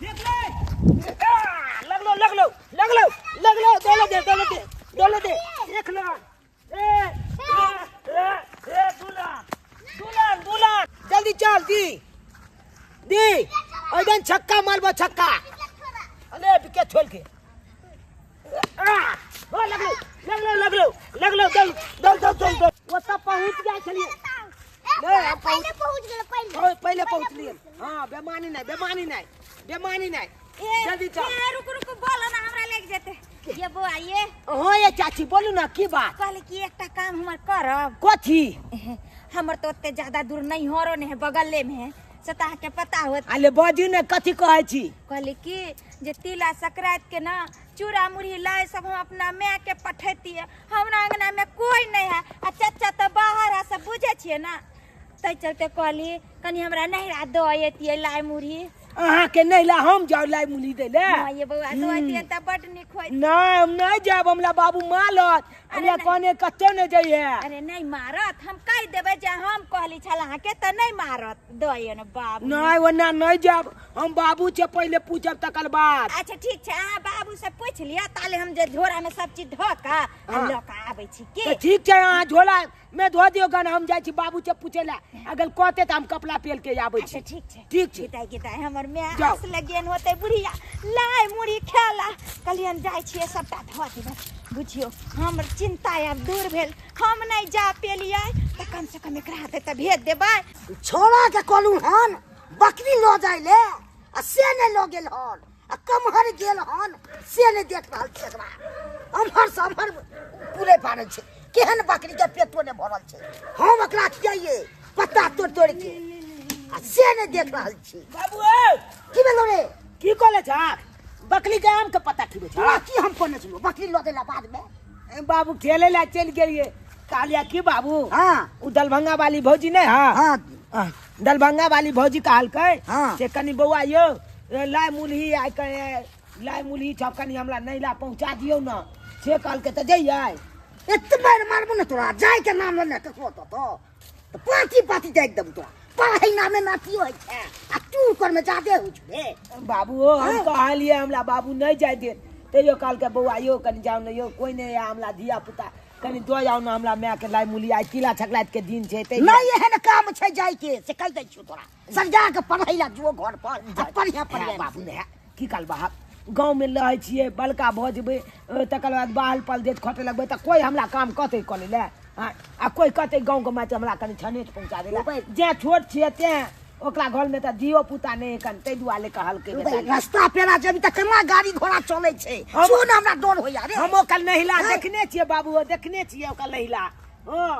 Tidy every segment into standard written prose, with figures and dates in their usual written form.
देख ले लगलो लगलो लगलो लगलो दोलो दे दोलो दे दोलो दे एक लन ए ए ए दुलान दुलान दुलान जल्दी चल दी दी ऐदन छक्का मारबो छक्का अरे विकेट छोड़ के हो लगलो लगलो लगलो लगलो दल दल दल दल दल ओतऽ पहुँच गेल छलियै नहीं हम पहले पहुंच गेल पहले पहले पहुंच लिए हाँ बेमानी नहीं बेमानी नहीं बेमानी नहीं जल्दी चल ए, रुक रुक बोलो ना हमरा लग जेते ये बौआ ये हाँ ये चाची बोलू ना की बात कहले कि एकटा काम हमर करब कथी हमर तो ओते ज्यादा दूर नहीं हरो नहीं है बगले में है से तऽ अहाँके पता होत अले बाजू ने कथी कहै छी कहले कि जे तिला संक्रांति के ना चूड़ा मुरही लाय सब हम अपना माय के पठैतियै हमरा अंगना में कोई नहीं है आ चचा तऽ बाहर है सब बुझै छियै ना ताहि चलते कहली कनी हमरा नहिरा दऽ अयतियै लाय मुरही अहाँके नहि ला हम जाउ लाइ मुली दै ले हाँ ये बौआ दऽ अयतियै तऽ बड्ड नीक होइत नहि हम नहि जायब हमरा बाबू मारत हमरा कहने कतौ नहि जइहे अरे नहि मारत हम कहि देबै जे हम कहली छल अहाँके तऽ नहि मारत दऽ अइयै ने बाबू नहि ओना नहि जायब हम बाबू से पहिले पूछब तकर बाद अच्छा ठीक छै अहाँ बाबू से पूछि लिअ ताले हम जे झोरा में सब चीज धऽ कऽ आ हाँ। लऽ कऽ आबै छी की तऽ ठीक छै अहाँ झोला में धो दियौ गन हम जाइ छी बाबू से पूछे लए अगर कहते तऽ हम कपड़ा पेल के आबै अच्छा छी ठीक छै ठीक छै गिदाइ गिदाइ हमर माय जाउ। आस लगेन होतै बुढ़िया लाइ मुरही खेला कहलियन जाइ छियै सबटा धऽ देबै बुझियौ हमर चिन्ता आब दूर भेल हम नहि जा पेलियै तऽ कम से कम एकरा हाथे तऽ भेज देबै छोड़ा के कहलू हन बकरी लऽ जाय ले आ से नहि लऽ गेल हन आ कमहर गेल हन से नहि देख रहल छै एकरा अम्हर से अम्हर पूरे पारल छै केहन बकरी के पेटो नहि भरल छै हम एकरा खियाइए पत्ता तोड़ तोड़ के आ से नहि देख रहल छी बाबू ए, की भेलो रे की कहले छा बकरी के आम के पत्ता खिबै छा तोरा की हम कहने छलहुँ बकरी लऽ गेला बादमे ए, बाबू खेले ला चलि गेलियै कहलियै की बाबू हाँ उ दरभंगा वाली भौजी नहि है हाँ दरभंगा वाली भौजी कहलकै हाँ। से कनि बौआ यौ ए, लाइ मुलही आइ कहे लाइ मुलही छप कनि हमरा नैला पहुँचा दियौ ने से कहलकै तऽ जइयै एते मारि मारबो ने तोरा जाय के नाम लेने ककरो तो तो तऽ पाँची पाँची जाइत देबो तोरा पढ़ाई नामे नातियो होइ छै आ तू ओकर में जादे होइ छै रे बाबू हो हम कहलियै हमरा बाबू नहि जाय देत तैयो कहलकै बौआ यौ कनि जाउ ने यौ कोइ नहि यऽ हमरा धिया पुता कनि दऽ जाउ ने हमरा मायके लाइ मुली आइ तिला छकराइत के दिन छै ताहि नहि एहन काम छै जाय के से कहि दै छियौ तोरा सरिया के पढ़ै ला जो घर पर आ पढ़िया पढ़िया बाबू ने की कहल बाप गाँवमे रहै छियै बड़का भऽ जेबै तकर बाद बाहर परदेश खटै लगबै तऽ कोइ हमरा काम कहतै करै लए आ कोइ कहतै गाँवके माटि हमरा कनि छनेट पहुँचा दै लए जेँ छोट छियै तेँ ओकरा घरमे तऽ धियो पुता नहि कनि ताहि दुआरे कहलकै बेटा रास्ता पेरा जेबी तऽ केना गाड़ी घोड़ा चलै छै सुन हमरा डर होइया रे हम ओकर नहिला देखने छियै बाबू देखने छियै ओकर नहिला हँ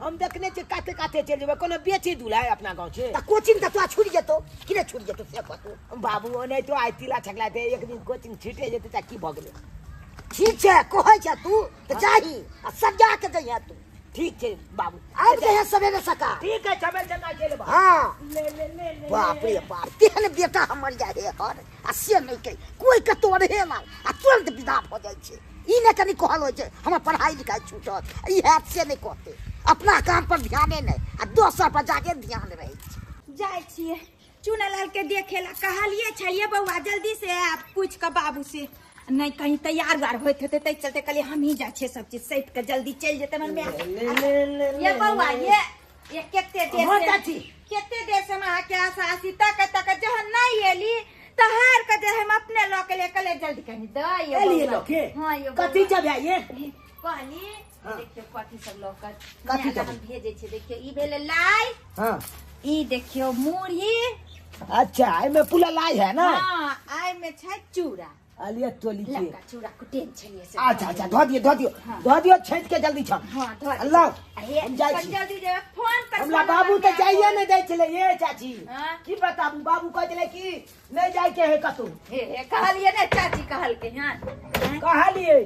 हम देखने छियै काते काते चलि जेबै कोनो बेची दुलाय अपना गाँव छै तऽ कोचिंग तऽ तोरा छुटि जेतौ कि नहि छुटि जेतौ से कहतौ बाबू ओनाहितो आइ तिला छकला दे एक दिन कोचिंग छुटि जेतै तऽ की भऽ गेलै ठीक छै कहै छै तू तऽ जाही आ सजा के जइहे तू ठीक छै बाबू आबि जइहे सवेरे सकाल ठीक है सबेर जना चलि बा हाँ ले ले ले ले बाप रे बाप तेहन बेटा हमर या हे हर आ से नहि कहि कोइ कतौ रहे ना आ तुरंत विदा भऽ जाइ छै ई नहि कनि कहल होइ छै हमर पढ़ाइ लिखाइ छूटत ई हैत से नहि कहतै अपना काम पर ध्याने नहि आ दोसर पर जाके ध्यान रहै छै जाइ छियै चुनालाल के देखे ला कहलिए छलिए बौआ जल्दी से आब पूछ के बाबू से नहीं कहीं तैयार उयार होइत हेतै ताहि चलते कहलिए हम ही जाइ छियै सब चीज सैत के जल्दी चलि जेतै हमर माय ले ले ले ये बौआ ये कते देर हाँ, से चाची। कते देर से हम अहाँके आशा आसी तक तक जहन नहीं एली तऽ हार के जे हम अपने लऽ के ले कहलिए जल्दी कनी दऽ ये एलिए बौआ। लऽ के हाँ ये कथी बौआ। जब है ये कहली हाँ। देखियौ कथी सब लऽ कऽ कथी माय लए सब? हम भेजै छियै देखियौ ई भेलै लाइ हाँ ई देखियौ मुरही अच्छा एहिमे पूरा लाइ है ना हाँ आइ में छै चूड़ा अलिए टोली के लड़का चूड़ा कुटेन छलियै से अच्छा अच्छा धो दियो धो दियो हाँ। धो दियो छाँटि के जल्दी छन हाँ धो दियौ। लाओ आ हे, हम जाइ कनि छी जल्दी जेबै फोन पर हमरा फोन बाबू पर तऽ जाइए नहि दै छलै ये चाची हाँ? की बताबू बाबू कहै छलै कि नहि जाइके है कतहु हे हे कहलियै ने चाची कहलकै हँ कहलियै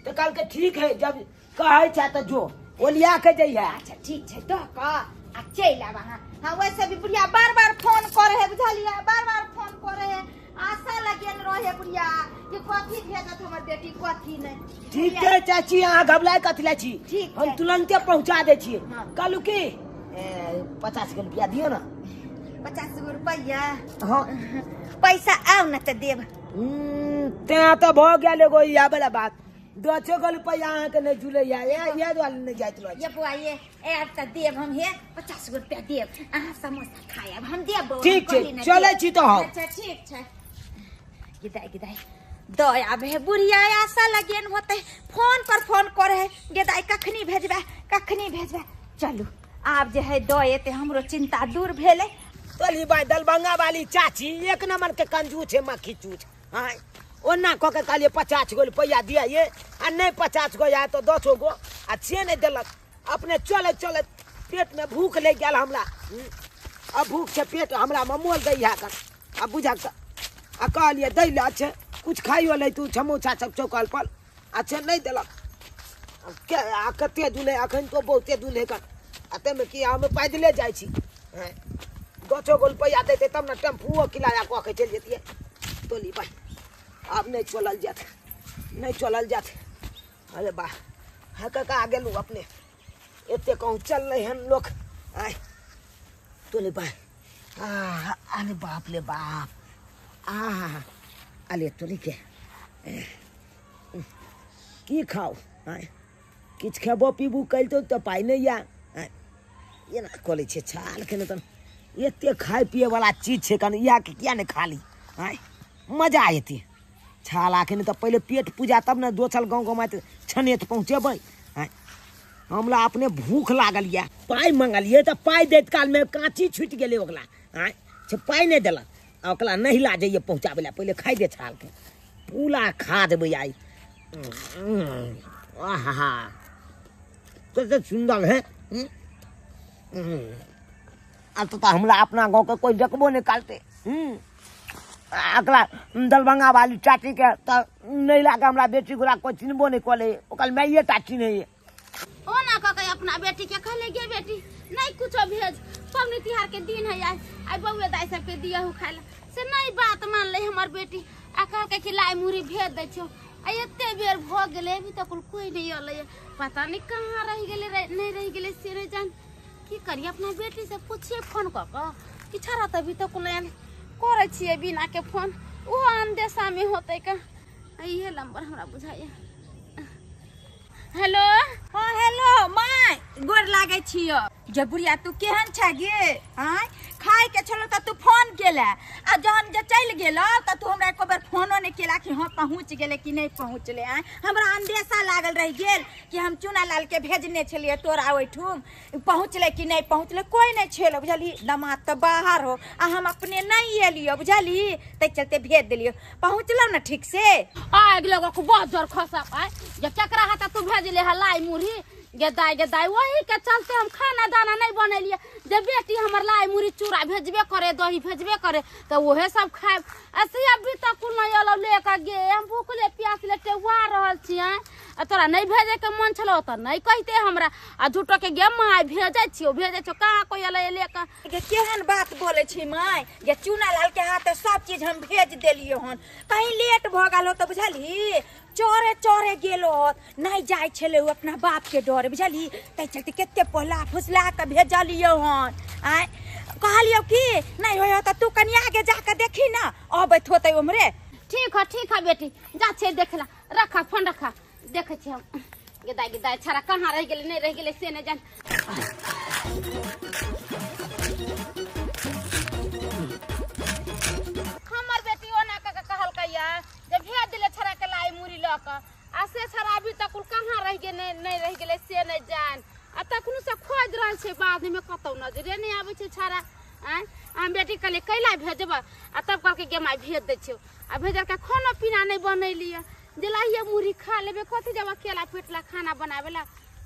तऽ कहलकै ठीक है जब कहै छै तऽ जो ओलिया के जइहे अच्छा ठीक छै दऽ कऽ आ चलि आब अहाँ हाँ वैसे भी बुढ़िया बार बार फोन करे है बुझलियै बार बार फोन करे है आशा लगेन रहे बुढ़िया कि कथी भेजत हमर बेटी कथी नहि ठीक छै चाची अहाँ घबराय कथी लै छी ठीक हम छै। तुरन्ते पहुँचा दै छियै हाँ। कहलू की 50 गो रुपया दियौ ने 50 गो रुपैआ। हाँ पैसा आउ न तऽ देब। तें तऽ भऽ गेल एगो इएह वाला बात, 10 गो रुपैआ अहाँके नहि जुलैया, इएह दुआरे नहि जाइत रहै। ये बौआ ये आयब तऽ देब हम, हे 50 गो रुपैआ देब, अहाँ समोसा खायब हम देब। ठीक छै चलै छी तऽ हम। अच्छा ठीक छै। गिदाइ गिदाइ दऽ आबे है बुढ़िया, आशा लगेन होते फोन पर फोन करे है, गेदाइ कखनी भेजबै कखनी भेजबै। चलू आब जे है दऽ एते हमरो चिंता दूर भेलै। तोली बाई दरभंगा वाली चाची एक नंबर के कंजूस है, मक्खी चूस। हाँ ओना कऽ के कहलियै 50 गो रुपैआ दिया ये, आ नहि 50 गो आय तऽ 10 गो, आ से नहि देलक। अपने चलैत चलैत पेट में भूख लागि गेल हमरा, आ भूख से पेट हमरा ममोल दै है कन, आ बुझक आ कहलियै दै लए अच्छे कुछ खाइयो लै तू समोसा सब चौकल पर, अच्छे नहि देलक। आ कते दूर है अखन तो बहुते दूर है कन, आ ताहिमे की हम पैदले जाइ छी। 10 गो रुपैआ देतै तब ने टेम्पुओ किराया कऽ के चलि जैतियै। तोली भाई आब नहि चलल जायत, नहि चलल जायत। अरे वाह हाँ कका गेलहुँ अपने, एते कहूँ चललै हन लोक। आय तोली भाई आ अरे बाप रे बाप, आ अरे तोली के की खाउ? आय किछु खेबो पीबू करितौ तऽ पाइ नहि यऽ। एना कऽ लै छियै छालके, नहि तऽ एते खाय पियैवला चीज छै कनि, इएहके किया नहि खा ली? आँय मजा एतै छालाके, नहि तऽ पहिले पेट पूजा तब ने दोसर गाँव गमाइत छनेत पहुँचेबै। आँय हमरा अपने भूख लागल यऽ, पाइ मङ्गलियै तऽ पाइ दैत कालमे काँची छुटि गेलै ओकरा। आँय से पाइ नहि देलक, आ ओकरा नहि ला जइयै पहुँचाबै लए, पहिले खाइ दे छालके पूरा खा देबै आइ। आहा कते सुन्दर है। आब तऽ हमरा अपना गाँवके कोइ देखबो नहि करतै। एकरा दरभंगा वाली चाचीके तऽ नहि लागे हमरा बेटी गोरा कोइ चिन्हबो नहि कऽ लै, ओकर माइए टा चिन्हैए। ओना कऽ के अपना बेटी के कहले गे बेटी नहीं कुछो भेज, पबनी तिहार के दिन है आइ, आइ बौए दाइ सबके दियहु खाय ला, से नहीं बात मानले हमर बेटी, आ कहलकै कि लाइ मुरही भेज दै छियौ। आ एते बेर भऽ गेलै अभी तक कोइ नहि अयलै, पता नहि कहाँ रहि गेलै, नहि रहि गेलै से नहि जान। की करिए अपना बेटी से पूछिए फोन कऽ कऽ कि छड़ा तऽ अभी तक नहि आयल, करै छियै बिना के फोन, ओहो अंदेशा में होतै का। इहे नंबर हमरा बुझाइए। हेलो। हाँ हेलो my, गोर लागै छियो। जे बुढ़िया तू केहन छै गे? आँय खाय के छलो तऽ तू फोन केला, आ जहन जे चलि गेलो तऽ तू हमरा एको बेर फोनो नहि केला कि हाँ पहुँच गेलै कि नहि पहुँचलै। आँय हमरा अंदेशा लागल रहि गेल कि हम चूना लाल के भेजने छलियै तोरा ओहिठुम, पहुँचलै कि नहि पहुँचलै कोइ नहि छेलो बुझलही। दमाद तऽ बाहर हो आ हम अपने नहि एलियो बुझलही, ताहि चलते भेज देलियो। पहुँचलो ने ठीक से? आगि लगो के बहुत जोर खसा पाए जे केकरा हाथ तू भेजले है लाई मुरही गेदाय गेदाय, वही के चलते हम खाना दाना नहीं बनेलिए। जे बेटी हमर लाई मुरही चूड़ा भेजबे करे, दही भेजबे करे, तो वहे सब खाएब। आ से अभी तक नहीं अलो लेके गे, हम भूखले प्यासले टेवा रहल छियै। आ तोरा नहीं भेजे के मन छलो तऽ नहीं कहते हमरा, आ झूठो के गे माय भेजै छियो भेजै छियो, कहाँ कोई अलै लेके। गे केहन बात बोलै छी my, गे चूना लाल के हाथ सब चीज हम भेज देलियै हन, कहीं लेट भऽ गेल हो तऽ बुझलही चोरे चोरे गेलो होत, नहीं जाय छलै उ अपना बाप के डरे बुझलही, ताहि चलते कते पोला फुसला के भेजलियै हन। आँय कहलियौ कि नहीं होय तऽ तू कनि आगे जाके देखी ना, अबैत होतै उम्हरे। ठीक है ठीक है बेटी, जा छै देखला, रखा फोन रखा, देखै छी हम। गेदाय गेदाय छड़ा कहाँ रहि गेलै नहि रहि गेलै से नहि जान। हमर बेटी ओना कऽ के कहलकैया जे भेज देले छड़ा के लाई मुरही लऽ कऽ, आ से छड़ा अभी तक कहाँ रहि गेलै नहि रहि गेलै से नहि जान। आ तखनो से खोजि रहल छै, बादमे कतौ नजरे नहि आबै छै छड़ा। आँय हम बेटी कहलियै कैला भेजबै, आ तब कहलकै गे माय भेज दै छियौ। आ भेजलकै खाना पीना नहि बनेलियै, जे लाहिए मुरही खा लेबै कथी जब अकेला पेटला खाना बनाबै ला।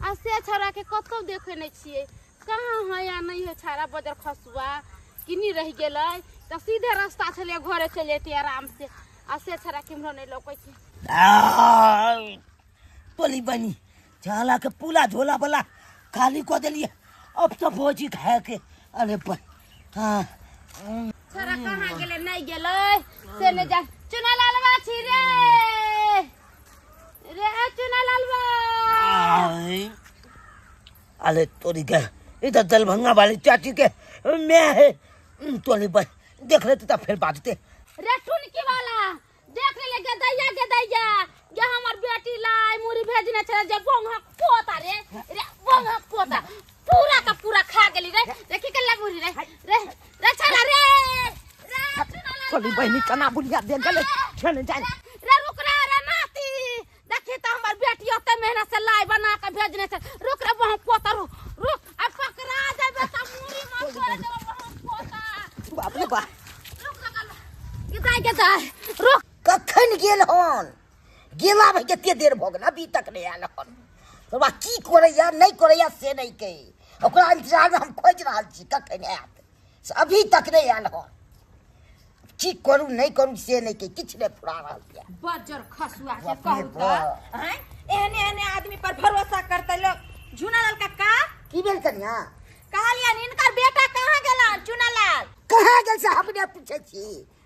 आ से छौड़ाके कतौ देखै नहि छियै, कहाँ है या नहि है छौड़ा, बजर खसुआ किनी रहि गेलै तऽ सीधे रास्ता छलै घरे चलि जैतियै आराम से। आ से छौड़ा केम्हरो नहि लौकै छै। तोली बनी झाला के पूला झोला वाला खाली कऽ देलियै, अब तो भोजी खाय के। अरे हाँ छौड़ा कहाँ गेलै नहि गेलै से नहि जान। चुना लालवा छी रे रे चुना लालवा। अरे तोरी के इधर दरभंगा वाली चाची के मैं है। तोनी बस देख लेते त फेर बाजते। रे टुनकी वाला देख ले गदैया गदैया ये हमर बेटी लाई मुरी भेजने छले जे बोंगा पोता रे रे बोंगा पोता पूरा का पूरा खा गेली रे। देखी के मुरी रे रे रे छला रे रे तोनी बहिनी कना बुढ़िया दे गेले छने जाय रे रुक रे रे नाती देखी त हमर बेटी ओते मेहनत से लाई बना के भेजने छे। रुक रे बोंगा पोता रुक रुक अब पकड़ा देबे त मुरी मत छोड़ देबे बोंगा पोता। बाप रे बाप रुक लगल गदाई गदाई रुक। कखन गेल हन गेला भाई कते देर भऽ गेल अभी तक नहि आयल हन। बाबा की करैया नहि करैया से नहि कही, ओकरा इंतजारमे हम खोजि रहल छी कखन आयत, से अभी तक नहि आयल हन। की करू नहि करू से नहि कही, किछु नहि फुरा रहल यऽ। बजर खसुआ के कहू त हैं एहने एहने आदमी पर भरोसा करते लोग। झुनालाल काका की भेल कनिया? कहलियन इनकर बेटा कहाँ गेलन चुनालाल? कहाँ गेल से अपने पूछै छी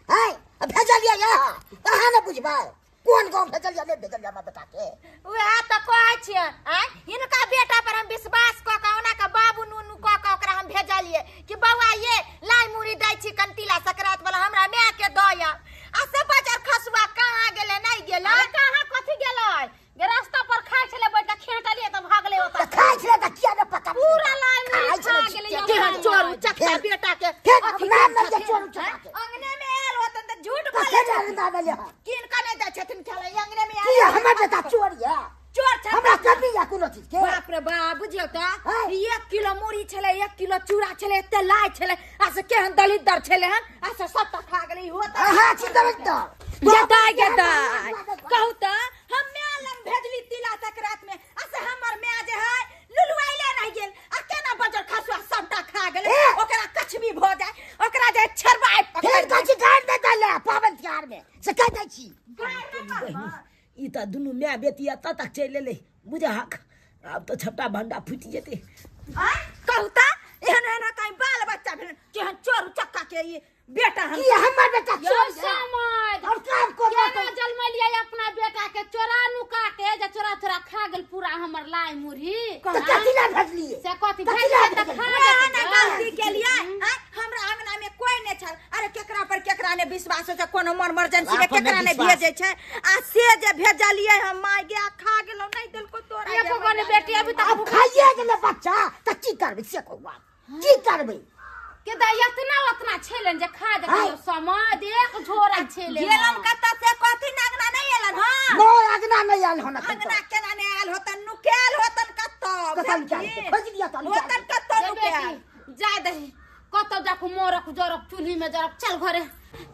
हैं? भेजलियै यहाँ अहाँ ने बुझबै कोन गाँव भेजलियै नहि भेजलियै हमरा बेटा के। वएह तऽ कहै छियन आँय हिनका बेटा पर हम विश्वास कऽ कऽ ओना के बाबू नूनू कऽ कऽ ओकरा हम भेजलियै कि बौआ ये लाई मुरी दै छी कंतीला सकरात वाला हमरा माय के दऽ आब। आ से बजर खसुआ कहाँ गेलै नहि गेलै? कहाँ कथी गेलै गे रास्ता पर खाइ छलै बैठ के खेटलियै तऽ भागलै ओतऽ। खाइ छलै तऽ किया ने पता पूरा लाई मुरी खा गेलै। केहन चोर उचक्का बेटा के फेर नाम नहि जे चोर उचक्का के अंगने में आयल होतन तऽ झूठ बोलै छथिन। किनका नहि दै छथिन खेलै अंगने में की आयल हमर बेटा चोर यऽ? चोर छै हमरा कमी यऽ कोनो चीज के? बाप रे बाप बुझियौ तऽ 1 किलो मुरी छलै 1 किलो चूड़ा छलै एते लाइ छलै आ से केहन दलिदर छलै हन आ से सबटा खा गेलै। इहो तऽ अहाँ छी दलिदर। गदाइ गदाइ कहू तऽ हम माय लग भेजली तिला सकरात में आ से हमर माय जे है लुलुआइले रहि गेल आ केना बजर खसुआ सबटा खा गेलै। ओकरा कछबी भऽ जाय ओकरा जे छरबाइ पकड़ फेर कहै छी गारि नहि दै लए पाबनि तिहार में से कहि दै छी। ई तऽ दुनू माय बेटी एतऽ तक चलि एलै बुझहक आब तऽ छपटा भंडा फूटि जेतै। कहू तऽ एहन एहन कहीं बाल बच्चा भेल केहन चोर उचक्का के ई बेटा हम की हमर बेटा यौ चोर यऽ? समाज और काम करबा केना जन्मलियै अपना बेटा के चोरा नुका के जे चोरा चोरा खा गेल पूरा हमर लाई मुरही तऽ कथी लए भेजलियै? से कथी कथी भेजलियै लए तऽ खा वएह ने जेतै। गलती केलियै आँय हमरा अंगना में कोई नहि छल। अरे केकरा पर केकरा ने विश्वास होइ छै कोनो मन मर्जेंसी में अपन केकरा नहि नहि विश्वास। भेजै छै आ से जे भेजलियै हम माय गे खा गेलौ नहि देलको तोरा एको गो ने बेटी अभी तक आब खाइए गेलै बच्चा तऽ की करबै से कहू आब की करबै? के दा एतना ओतना छेलन जे खा जेतै समाज एक झोरा छेले गेलन कतऽ से कथी अंगना नहि एलन हँ? नहि अंगना नहि आयल हन एखन अंगना तक। केना नहि आयल होतन नुकायल होतन कतऽ कतऽ नुकायल हेतै? खोजि लिअ तऽ नुकायल होतन कतऽ नुकायल? बेटी जाय दही कतौ जाकू मोरक जरक चूल्ही में जरक चल घरे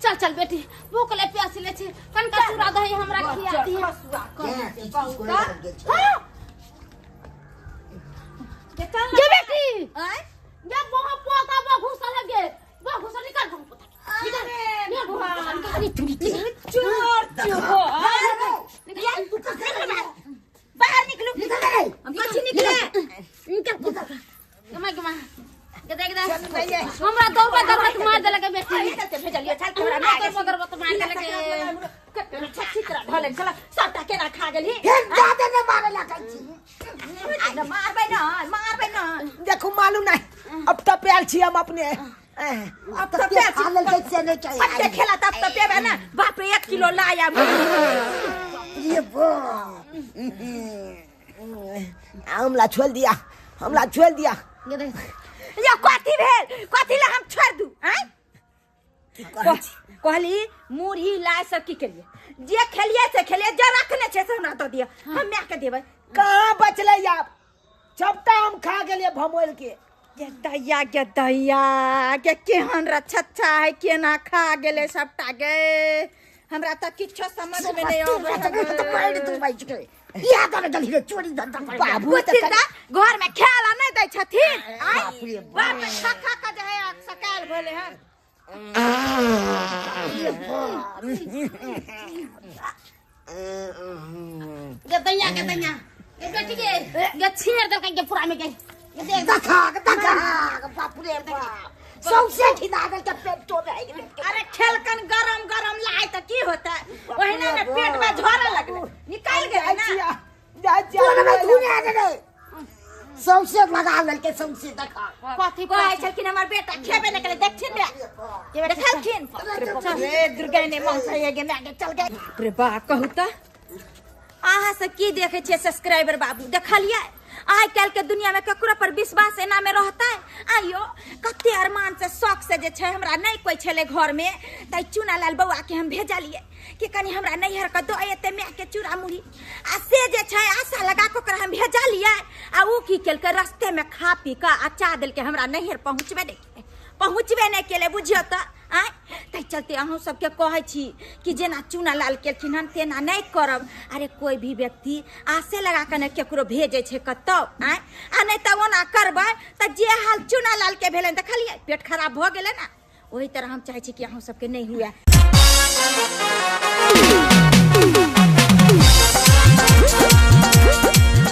चल चल बेटी भूख ले प्यास ले छी कनका चूड़ा दही हमरा खिया दी। गे बेटी आँय गे बोहा पोता बा घुसल गे बा घुसल निकाल बा पोता निकाल निकाल निकाल चोर चोर बाहर निकलू निकल हम कथी निकले निकाल पोता गमा गमा गदा गदा हमरा दौड़बा दौड़बा मार देलक बेटी चलते भेजलियै चल तोरा माय दौड़बा दौड़बा मार देलक। छछी तरह ढले चल सबटा केना खा गेलही? फेर जादे नहि मारै लए कहै छी। मारबै न मारबै न। देखू मालूम नहि अब तऽ पायल छी हम अपने अब तऽ तऽ के खा लेलकै से नहि कही। पत्ते खेला तब तऽ पेबे ना। बाप रे 1 किलो लाया ये बाप हमरा छोड़ि दिया हमरा छोड़ि दिया। यो कथी भेल कथी ला हम छोड़ दू आँय? कहली मुरही लाइ सब की केलिए जे खेलिए से खेलिए जे रखने छै से हमरा दऽ दिअ हम माय के देबै। कहाँ बचलै आब चपटा हम खा गेलियै भमोल के। गे दैया गे दैया गे केहन रछच्छा है केना खा गेलै सबटा गे हमरा तऽ किछो समझ में नहि अबै है। इएह करे गेलही रे चोरी धंधा करे। बाबू तऽ बुझथिन तऽ घर में खाय नहि दै छथिन बाप रे बाप रे खा खा के जे है सकाल भेलै हन। गे दैया गे दैया गे बेटी गे गे छेड़ देलकै गे पूरा में गे देखा देखा बाप रे बाप सौंसे खिना गेल के पेटो में आइ गेल। अरे खेलकन गरम गरम लाइ तऽ की होतै ओहिना ने पेट में झोरे लगलै निकालि गेलै ना। जाइ छियै तोरा में धुने गेलै। सौंसे लगा लेलकै सौंसे देखा। कथी कहै छलखिन हमर बेटा खेबे नहि केलै, देखथिन रे, देखलखिन। रे दुर्गा ने मौसा ये गे माय गे, चल गे। बाप रे बा, कहू तऽ अहाँ सब की देखै छियै सब्सक्राइबर बाबू? देखलियै आइ काल्हि के दुनिया में ककरो पर विश्वास एना में रहतै? आइयो कते अरमान से शौक से जे छै हमरा नहि कोइ छलै घर में, तै चुनालाल बौआ के हम भेजलियै कि कनि हमरा नैहर के दऽ एतै माय के चूड़ा मुढ़ी, आ से जे छै आशा लगा कऽ ओकरा हम भेजलियै, आ ओ की केलकै, रस्ते में खा पी कऽ आ चा देलकै, हमरा नैहर पहुँचबे नहि केलै, पहुँचबे नहि केलै, बुझियौ तऽ। आँय, ताहि चलते अहूँ सबके कहै छी कि जेना चूनालाल केलखिन हन तेना नहि करब। अरे कोइ भी व्यक्ति आसे लगा कऽ ने केकरो भेजै छै कतौ, आँय, आ नहि तऽ ओना करबै तऽ जे हाल चूनालाल के भेलनि देखलियै, पेट खराब भऽ गेलै ने, ओही तरह हम चाहै छी कि अहूँ सबके नहि हुए।